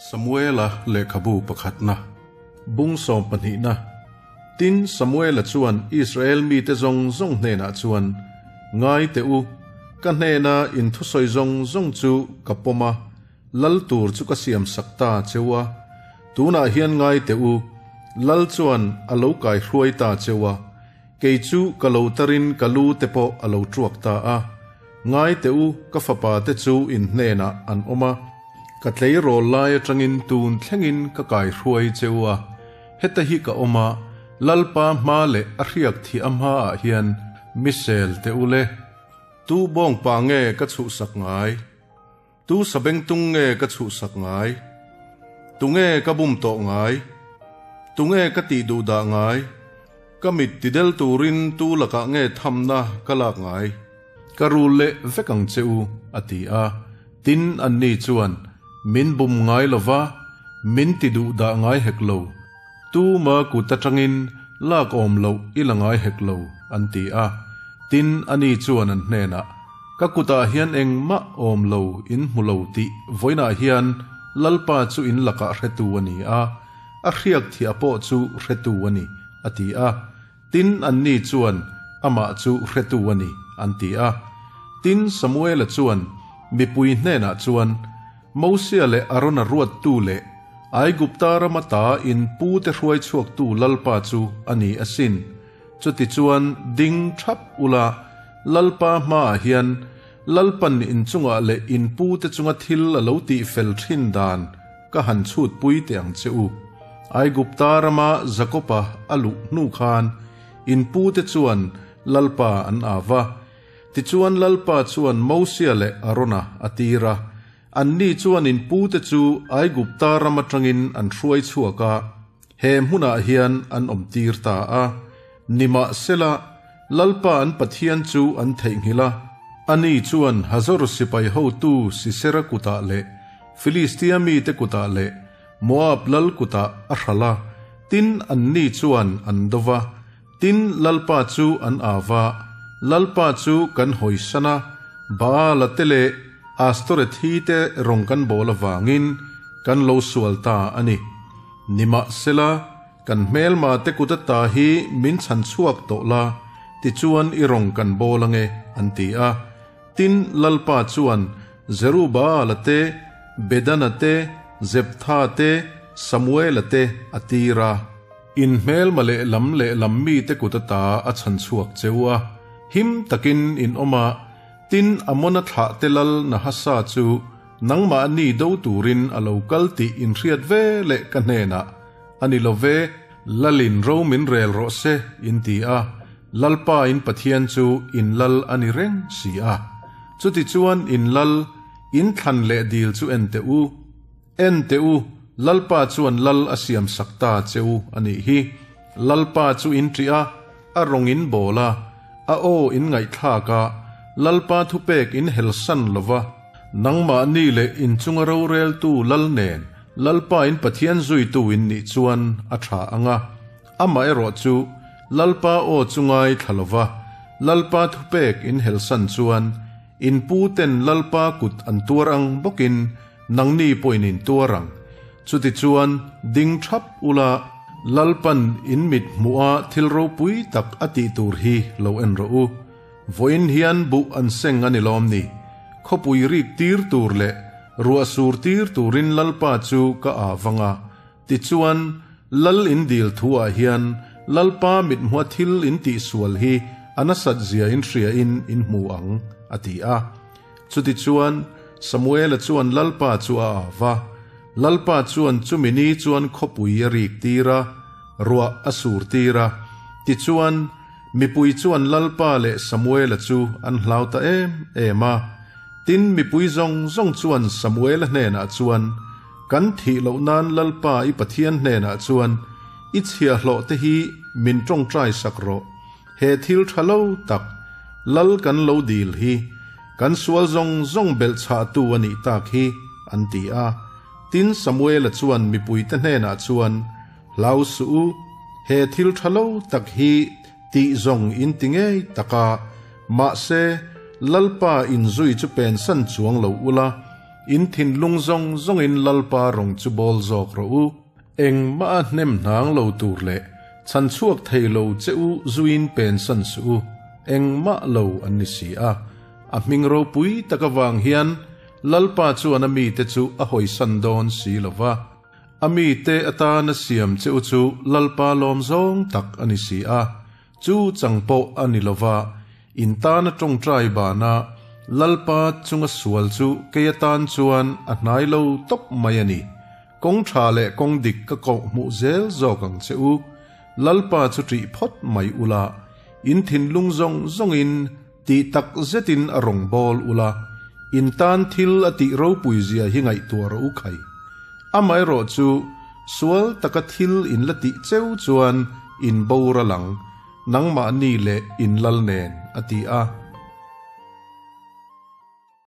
Samuela lehkhabu pakhatna, bung sawm pahnihna. Tin, Samuela chuan Israel mite zawng zawng hnenah chuan, Ngai teh u, ka hnena in thusawi zawng zawng chu ka pawm a, Lal tur chu ka siam sak ta cheu a, tunah hian ngai teh u, Lal chuan a lo kai hruai ta cheu a, kei chu ka lo tarin ka lu te pawh a lo tuak ta a. Ngai teh u, ka fapa te chu in hnenah an awm a, ka tleirawl lai atangin tun thlengin ka kai hruai cheu a, heta hi ka awm a, Lalpa hma leh a hriak thih a hmaah hian mi sel teh u le. Tu bawngpa nge ka chhuhsak ngai? Tu sabengtung nge ka chhuhsak ngai? Tunge ka bum tawh ngai? Tunge ka tih duh dah ngai? Ka mit tidel turin tu lakah nge thamna ka lak ngai? Ka rul leh vek ang che u, a ti a. Tin, anni chuan, Min bum ngai lo va, min ti duh dah ngai hek lo. Tuma kut atangin lak awm loh i la ngai hek lo, an ti a. Tin, ani chuan an hnenah, Ka kutah hian engmah awm lo in hmu lo tih vawiinah hian Lalpa chu in lakah hretu a ni a, a hriak thiah pawh chu hretu a ni, a ti a. Tin, anni chuan, Amah chu hretu a ni, an ti a. Tin, Samuela chuan mipui hnenah chuan, Mosia leh Arona ruattu leh Aigupta rama ta in pute hruai chhuaktu Lalpa chu a ni asin. Chutichuan ding thap ula, Lalpa hmaah hian Lalpan in chungah leh in pute chunga thil a lo tih fel thin dan ka han chhutpui teh ang che u. Aigupta rama Jakoba a luh hnu khan in pute chuan Lalpa an av a. Tichuan Lalpa chuan Mosia leh Arona a tir a. Anni chuan in pute chu Aigupta ram atangin an hruai chhuak a, he hmunah hian an awmtir ta a. Nimahsela, Lalpa an Pathian chu an theihnghilh a, ani chuan Hazor sipai hotu Sisera kutah leh Filistia mite kutah leh Moab lal kutah a hralh a, tin anni chuan an do va. Tin, Lalpa chu an au va, Lalpa chu kan hawisan a, Baala te leh Astorethi te rawng kan bawl avangin kan lo sual ta a ni. Nimahsela, kan hmelma te kut ata hi min chhan chhuak tawh la, tichuan i rawng kan bawl ange, an ti a. Tin, Lalpa chuan Zerubaala te, Bedana te, Zeptha te, Samuela te a tir a. In hmelma leh lam leh lam mite kut ata a chhan chhuak cheu a, him takin in awm a, tin Amona thlah te lal Nahasa chu nangmahni do turin a lo kal tih in hriat ve leh ka hnenah, A ni lo ve, Lalin ro min rel rawh se, in ti a, Lalpa in Pathian chu in lal a ni reng si a. Chutichuan in lal, in thlan leh dil chu en teh u. En teh u, Lalpa chuan lal a siam sak ta che u a nih hi. Lalpa chu in ṭih a, a rawng in bawl a, a aw in ngaihthlak a, Lalpa thupek in helsan lo va. Nangmahni leh in chunga roreltu lal nen Lalpa in Pathian zuitu in nih chuan a ṭha ang a, amaherawh chu Lalpa aw chu ngaithla lo va, Lalpa thupek in helsan chuan In pu ten Lalpa kut an tuar ang bawkin nangni pawhin in tuar ang. Chutichuan ding thap ula Lalpan in mit hmuha thil ropui tak a tih tur hi lo en rawh u. Vawiin hian buh an seng a ni lawm ni? Khawpui rik tir tur leh ruah sur tir turin Lalpa chu ka ah vang a. Tichuan Lal in dil thu ah hian Lalpa mithmua thil in tihsual hi a nasat zia in hria in in hmu ang, a ti a. Chutichuan Samuela chuan Lalpa chu a au va, Lalpa chuan chumi ni chuan khawpui a rik tir a, ruah a sur tir a. Tichuan, mipui chuan Lalpa leh Samuela chu an hlau ta em em a. Tin, mipui zawng zawng chuan Samuela hnenah chuan, Kan thih loh nan Lalpa i Pathian hnenah chuan i chhiahhlawh te hi min tawngtai sak rawh. He thil tha lo tak, Lal kan lo dil hi, kan sual zawng zawng belh chhahtu a nih tak hi, an ti a. Tin, Samuela chuan mipuite hnenah chuan, Hlau suh u, he thil tha lo tak hi tih zawng in ti ngei tak a, mahse, Lalpa inzui chu pensan chuang lo ula. In thinlung zawng zawngin Lalpa rawng chu bawl zawk rawh u. Engmah a hnem hnang lo tur leh chhan chhuak thei lo che u zuiin pensan suh u, engmah lo an ni si a. A hming ropui tak avang hian Lalpa chuan a mite chu a hawisan dawn si lo va. A mite atana siam che u chu Lalpa lawm zawng tak a ni si a, chu chang pawh a ni lo va, in tana tawngtai bana Lalpa chunga sual chu kei atan chuan a hnai lo tawp mai a ni. Kawng tha leh kawng dik ka koh hmuh zel zawk ang che u. Lalpa chu ṭih phawt mai ula, in thinlung zawng zawngin tih tak zetin a rawn bawl ula, in tan thil a tih ropui zia hi ngaihtuah rawh u khai. Amaherawh chu, sual taka thil in la tih cheu chuan in boral ang, nangmahni leh in lal nen, a ti a.